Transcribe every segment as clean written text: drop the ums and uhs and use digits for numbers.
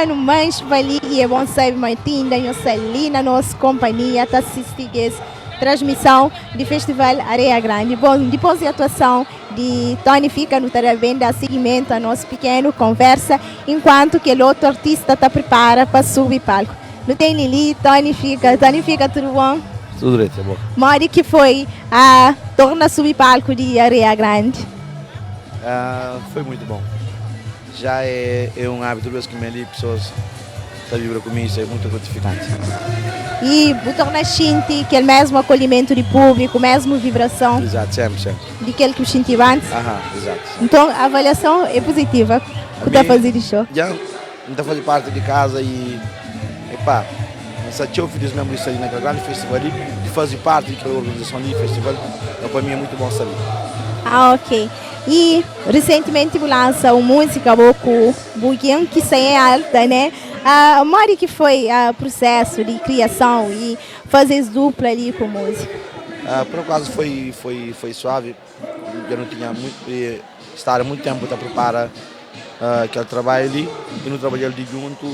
No mais vali e é bom saber mas tinda nós ali na nossa companhia tá assistindo essa transmissão de Festival Areia Grande. Bom, depois da atuação de Tony Fika no bem dar seguimento a nosso pequeno conversa, enquanto que o outro artista está prepara para subir palco. Não tem Lili, Tony Fika, Tony Fika, tudo bom? Tudo direito, é bom. Modi que foi a torna subir palco de Areia Grande? Ah, foi muito bom. Já é um hábito que me ali pessoas estão a vibrar comigo, isso é muito gratificante. E o torna sentir aquele mesmo acolhimento de público, mesmo vibração. Exato, sempre, sempre. De aquele que sentiu antes. Aham, exato. Então a avaliação é positiva. O que está fazendo show? Já, está fazendo parte de casa e, epá, essa eu feliz mesmo de ali naquele grande festival ali, de fazer parte daquela organização ali, festival, então para mim é muito bom saber. Ah, ok. E recentemente lança uma música com Buguinho que sem alta, né? Ah, modo que foi o processo de criação e fazer dupla ali com música? Ah, por acaso foi suave. Eu não tinha muito, estar muito tempo para preparar aquele trabalho ali e não trabalhar ali junto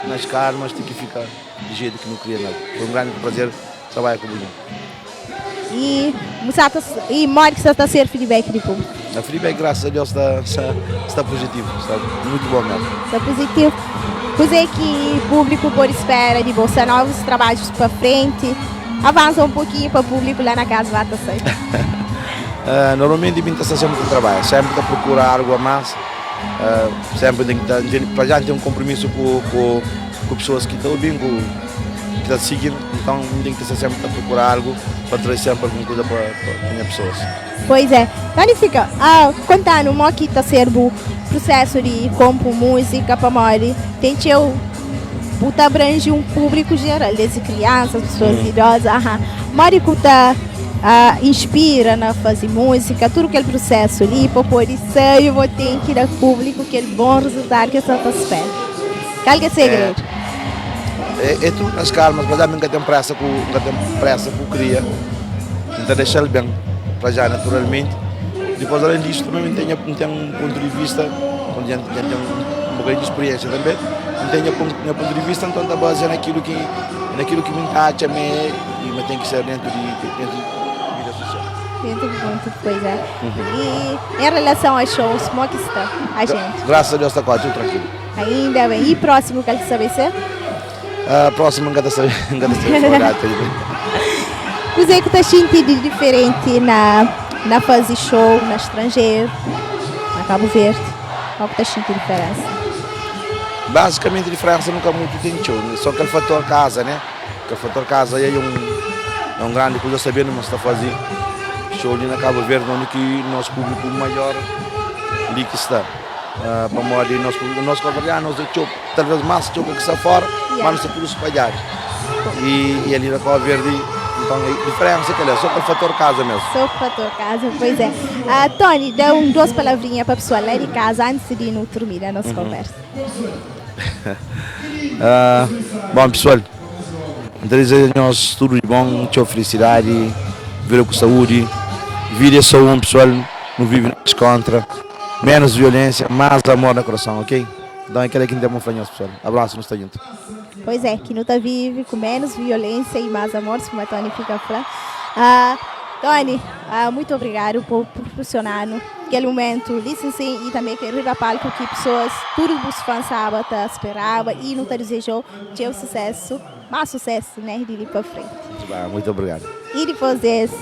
nas calmas, tem que ficar de jeito que não queria nada. Foi um grande prazer trabalhar com o Buguinho. E, e modo que você está a ser feedback de público? O feedback, graças a Deus, está positivo, está muito bom mesmo. Está positivo. Pois é que o público por espera de bolsa novos trabalhos para frente, avança um pouquinho para o público lá na casa vai estar Normalmente a gente está sempre a trabalhar, sempre a procurar algo a mais, sempre tem que estar, para já tem um compromisso com pessoas que estão bem, com, que estão seguindo, então tem que estar sempre a procurar algo para trazer sempre alguma coisa para as pessoas. Pois é. Tony fica contando como que está sendo o processo de compor música para morrer. Tem que eu puta abrange um público geral, desde crianças, pessoas idosas. Aham. Mori que tá inspira na fazer música, tudo aquele processo ali, para poder ser, eu vou ter que dar público aquele bom resultado que eu estou esperando. Qual que é o segredo? É tudo nas calmas, mas nunca tem pressa com nunca tem pressa com cria. Então deixar ele bem, para já naturalmente. Depois além disso também tem um ponto de vista, quando a gente tem um bocadinho de experiência também, não tem um ponto de vista, então está baseado naquilo que me acha me e mas tem que ser dentro de vida social. Dentro do ponto, pois é. E em relação aos shows, como é que está a gente? Graças a Deus está quase tudo tranquilo. Ainda bem. E próximo, quer saber ser? Próximo, nunca está sabendo. O que está sentindo de diferente na fase show, na estrangeiro, na Cabo Verde? Qual que está sentindo diferença? Basicamente, a diferença nunca muito tem show, né? Só que o fator casa, né? Que o fator casa aí é um grande coisa sabendo, mas está fazendo show ali na Cabo Verde, onde que nosso público maior ali que está. Para morrer, nosso público, nosso cabo-verdiano, nós show, talvez mais show que está fora, mas não está tudo espalhado. E ali na Cabo Verde, então a diferença é que é só o fator casa mesmo. Só o fator casa, pois é. Tony, dá duas palavrinhas para a pessoa lá de casa antes de não terminar a nossa conversa. Bom, pessoal, então desejo a nós tudo de bom, muita felicidade, vida com saúde, vida é só um, pessoal, não vive nas contra, menos violência, mais amor no coração, ok? Então é aquele que tem uma pessoal. Abraço, nos está junto. Pois é, que não tá vive com menos violência e mais amor, como a Tony fica falando. Tony, muito obrigado por proporcionar aquele momento, sim, e também que riba palco que pessoas, todos os fãs sabem, tá esperava e não te desejou teu sucesso, mais sucesso, né, de ir para frente. Muito bem, muito obrigado. E depois desse,